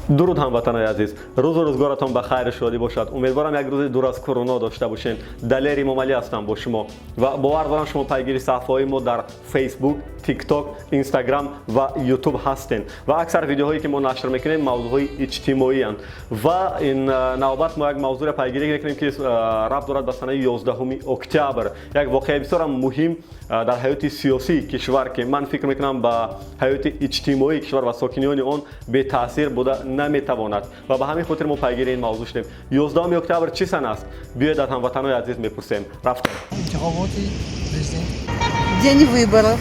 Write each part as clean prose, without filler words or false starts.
дуруд ҳамватанои азиз, рӯзу рӯзгоратон ба хайру шодӣ бошад. Умедворам як рӯзи дур аз короно дошта бошен. Далер Эмомалӣ ҳастам бо шумо ва бовар дорам шумо пайгири саҳифаҳои мо дар Facebook, TikTok, Instagram ва YouTube ҳастен ва аксар видеоҳое ки мо нашр мекунем мавзӯъҳои иҷтимоиянд ва ин навбат мо як мавзӯъро пайгирӣ мекунем ки рабт дорад ба санаи 11 октябр, як воқеаи бисёр муҳим дар ҳаёти сиёсии кишвар ки ман фикр мекунам ба ҳаёти иҷтимоии кишвар ва сокинони он бетаъсир буда наметавонад ва ба ҳамин хотир мо пайгири ин мавзӯъ шудем. 11 октябр чӣ сан аст? Биёед аз ҳамватанои азиз мепурсем. Рафтем. Интихоботи президент. День выборов.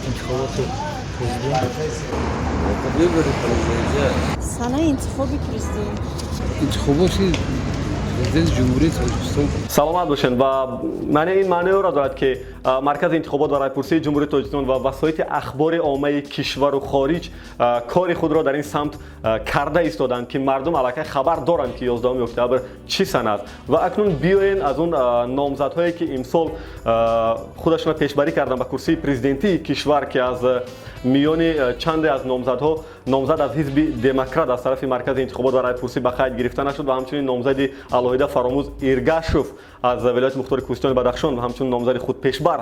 Интихоботи президент. Выборы президента. Сана интихоби президент. Интихоботи президент Ҷумҳурии Тоҷикистон. Саломат бошен ва маъни ин маъноиро дорад ки маркази интихобот ва райпурсии Ҷумҳурии Тоҷикистон ва васоити ахбори оммаи кишвару хориҷ кори худро дар ин самт карда истоданд ки мардум аллакай хабар доранд ки 11 октябр чӣ сан аст ва акнун биёен аз он номзадҳое ки имсол худашонро пешбарӣ карданд ба курсии президентии кишвар ки аз миёни чанде аз номзадҳо номзад аз ҳизби демократ аз тарафи маркази интихобот ва райпурсӣ ба қайд гирифта нашуд ва ҳамчунин номзади алоҳида фаромӯз Иргашев аз вилояти мухтори Кӯҳистони Бадахшон ва ҳамчунин номзади худпешбар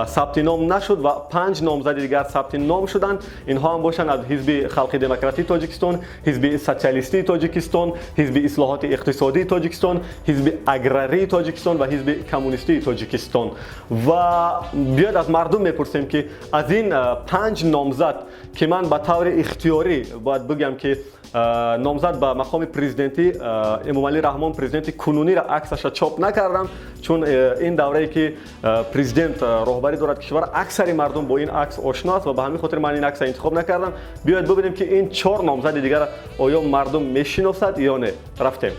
сабти ном нашуд ва 5 номзади дигар сабти ном шуданд. Инҳо ҳам бошанд аз ҳизби халқи демократии Тоҷикистон, ҳизби социалистии Тоҷикистон, ҳизби ислоҳоти иқтисодии Тоҷикистон, ҳизби аграрии Тоҷикистон ва ҳизби коммунистии Тоҷикистон. Ва биёед аз мардум мепурсем ки аз ин 5 номзад ки ман ба таври ихтиёрӣ бояд бигӯям ки номзад ба мақоми президентӣ Эмомалӣ Раҳмон президенти кунуниро аксаша чоп накардам, чун ин даврае ки президент роҳбарӣ дорад кишвар аксари мардум бо ин акс ошно аст ва ба ҳамин хотир ман ин аксро интихоб накардам. Биёед бибинем ки ин 4 номзади дигар оё мардум мешиносад ё не. Рафтем.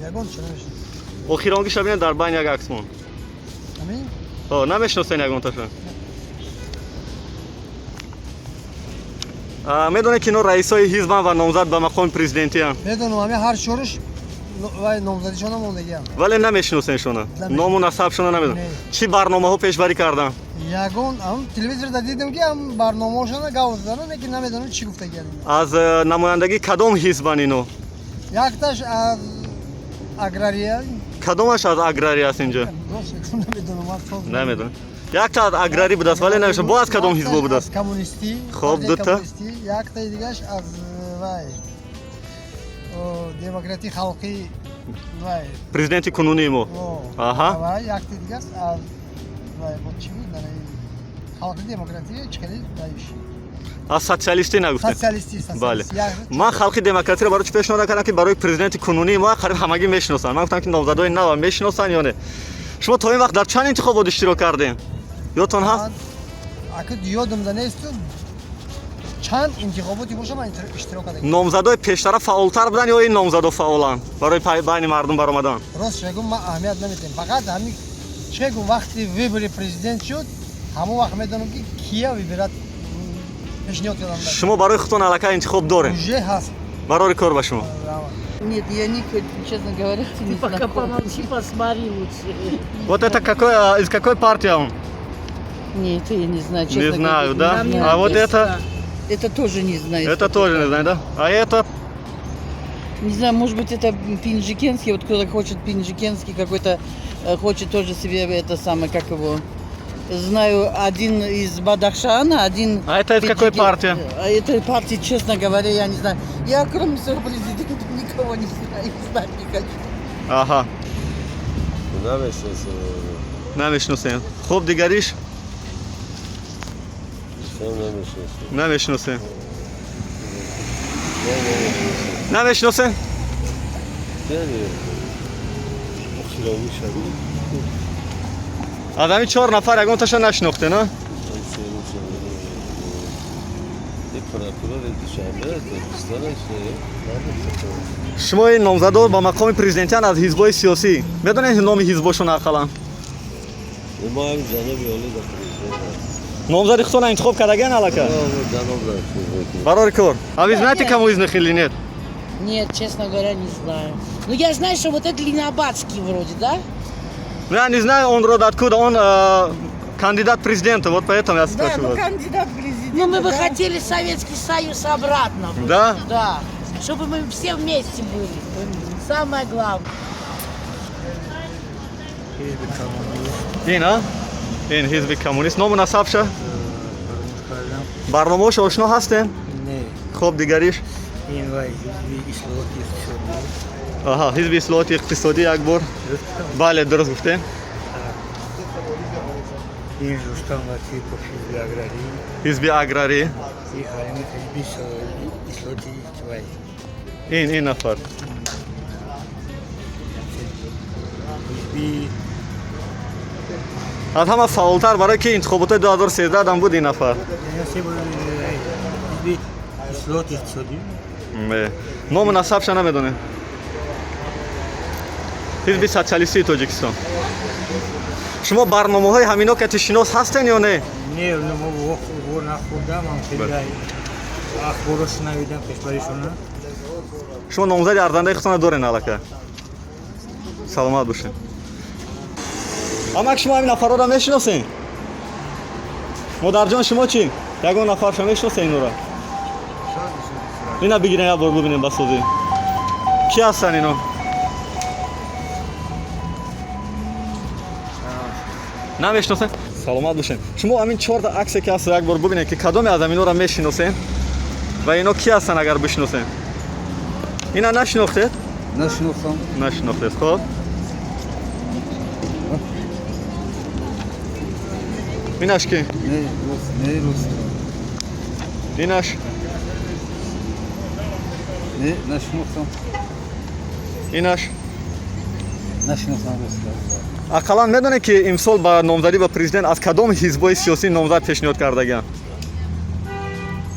Ягон чӣ намешиносад? охиронгӣ шавинед дар байни як аксмон. Амин? Намешиносен ягонташон. медонед ки ино раисои ҳизбан ва номзад ба мақоми президентиам. Медонам, ҳамин ҳар чораш вай номзадишон мондагаам. Вале намешиносеншона. Ному насабшона намедонам. Чӣ барномаҳо пешбарӣ кардам? Ягон телевизорда дидам ки ҳам барномаҳошона гав задан, лекин намедонам чӣ гуфтагиям. Аз намояндагии кадом ҳизбан ино? Якташ аз агрария. Кадомаш аз агрария аст инҷо? Намедонам. Намедонам. Якта аз аграрӣ будааст, вале намешон. Бо аз кадом ҳизбо будааст? Коммунистӣ. Хоб дута. Яктаи дигаш аз вай демократии халқӣ вай Президенти кунунии мо. Аҳа. Вай якти дигаш аз вай бо чӣ буд? Халқи демократия чикали вайш. аз социалистӣ нагуфтем? Социалистӣ. Бале. Ман халқи демократиро барои чӣ пешниҳод кардам ки барои президенти кунунии мо қариб ҳамагӣ мешиносанд. Ман гуфтам ки номзадои нав мешиносанд ё не. Шумо то ин вақт дар чанд интихобот иштирок кардем? Ёдтон ҳаст? Акид ёдамда нест. Чанд интихоботи боша ман иштирок кардам. Номзадои пештара фаъолтар буданд ё ин номзадо фаъоланд барои байни мардум баромадан? Рост шагум ман аҳамият намедиҳам. Фақат ҳамин чегум вақти выбори президент шуд, ҳамон вақт медонам ки кия выбирад пешниҳод кардам. Шумо барои худтон аллакай интихоб доред? Уже ҳаст. Барори кор ба шумо. Нет, я не хочу, честно говоря, не Пока знакома. помолчи, посмотри лучше. Вот это из какой партии он? Нет, это я не знаю, честно Не знаю, говоря. да? Нет, А вот нет. это? Это тоже не знаю. Это тоже не знаю, да? А это? Не знаю, может быть, это Пинжикенский, вот кто-то хочет Пинжикенский какой-то, хочет тоже себе это самое, как его. Знаю, один из Бадахшана, один... А это из какой партии? А этой партии, честно говоря, я не знаю. Я, кроме своего президента, никого не знаю, и знать не хочу. Ага. Намешиносем. Намешиносем. Хоб дигариш? Намешиносем. Намешиносем? охиронгӣ шавид. аз ҳамин 4 нафар ягонташон нашинохте, на? шумо ин номзадо ба мақоми президентиан аз ҳизбои сиёсӣ медонед номи ҳизбошон ақалан? номзади худтона интихоб кардагиан аллакай? барори кор. А вы знаете, кому из них или нет? Нет, честно говоря, не знаю. Ну, я знаю, что вот это Ленобадский вроде, да? Я не знаю, он род откуда, он кандидат президента, вот поэтому я Да, спрашиваю. ну кандидат в президенты. президента. мы бы да? хотели Советский Союз обратно. Да? Да. Чтобы мы все вместе были. Самое главное. این ها این حزب کمونیست نام نصبشه برنامه‌اش آشنا هستین نه خب دیگریش این وای حزبی اصلاحات اقتصادی آها حزب اصلاحات اقتصادی یک بار بله درست گفتین این رستم وکیل با حزب اگراری حزب اگراری این حالمی حزبی اصلاحات وای این نفر حزبی از همه فعالتر برای که انتخابات 2013 دام بود این نفر حزبی اصلاحات اقتصادی نام نصبش نمیدونه حزب سوسیالیستی تاجیکستان شما برنامه‌های همینا که شناس هستین یا نه نه ما وقت نخوردم هم خیلی اخبارش نویدم کشورشون شما نامزد ارزنده خودتون دارین الکه سلامت باشین اما شما همین نفرا رو میشناسین مادر جان شما چی یگان نفر شما میشناسین اینا رو اینا بگیرین یک بار ببینیم بسازین کی هستن اینا نمیشناسین سلامت باشین شما همین 4 تا عکس که هست یک بار ببینین که کدام از اینا رو میشناسین و اینا کی هستن اگر بشناسین اینا نشناختید نشناختم نشناختید خب ایناش کی نه روز ایناش نه نشناختم ایناش نشناختم اقلا میدونه که امسال با نامزدی به پرزیدنت از کدام حزبای سیاسی نامزد پیشنهاد کردگان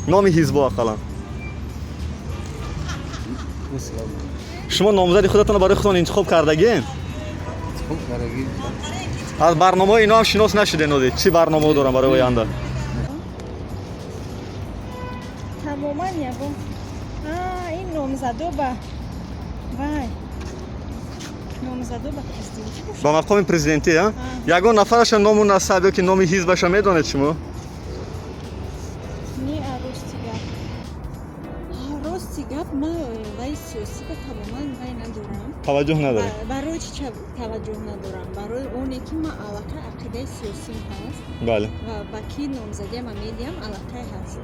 نام حزب اقلا شما نامزدی خودتون برای خودتون انتخاب کردگین خوب کارگی از برنامه اینا هم شناس نشدین ندید چی برنامه دارن برای آینده تماما یبا این نامزدو وای نامزدو پرزیدنتی با مقام پرزیدنتی ها یگان نفرش نامون نصبه که نام حزبش میدونید شما نی راستی گپ من وای سیاسی به تماما وای ندارم توجه نداره برای چی توجه ندارم برای اونی که من علاقه عقیده سیاسی هست بله و با کی نامزدی من میدیم علاقه هست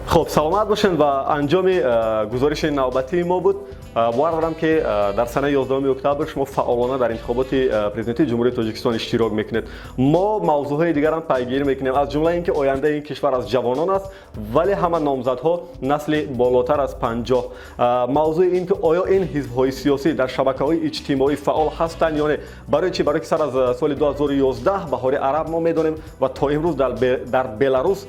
خب سلامت باشین و انجام گزارش نوبتی ما بود باور دارم که در سنه 11 اکتبر شما فعالانه در انتخابات پرزیدنتی جمهوری تاجیکستان اشتراک میکنید ما موضوعهای دیگر هم پیگیری میکنیم از جمله اینکه آینده این کشور از جوانان است ولی همه نامزدها نسل بالاتر از 50 موضوع این که آیا این حزب‌های سیاسی در شبکه‌های اجتماعی فعال هستند یا نه برای چی برای که سر از سال 2011 بهار عرب ما میدونیم و تا امروز در بلاروس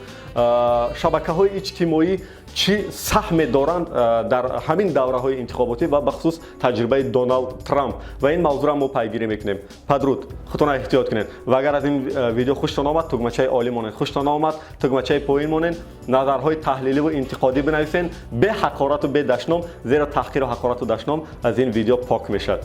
شبکه‌های اجتماعی چی سهم دارند در همین دوره‌های انتخاباتی و بخصوص تجربه دونالد ترامپ و این موضوع را ما پیگیری میکنیم پدرود خودتون احتیاط کنید و اگر از این ویدیو خوشتون آمد تگمچه عالی مونید خوشتون آمد تگمچه پایین مونید نظرهای تحلیلی و انتقادی بنویسین به حقارت و به دشنام زیرا تحقیر و حقارت و دشنام از این ویدیو پاک میشد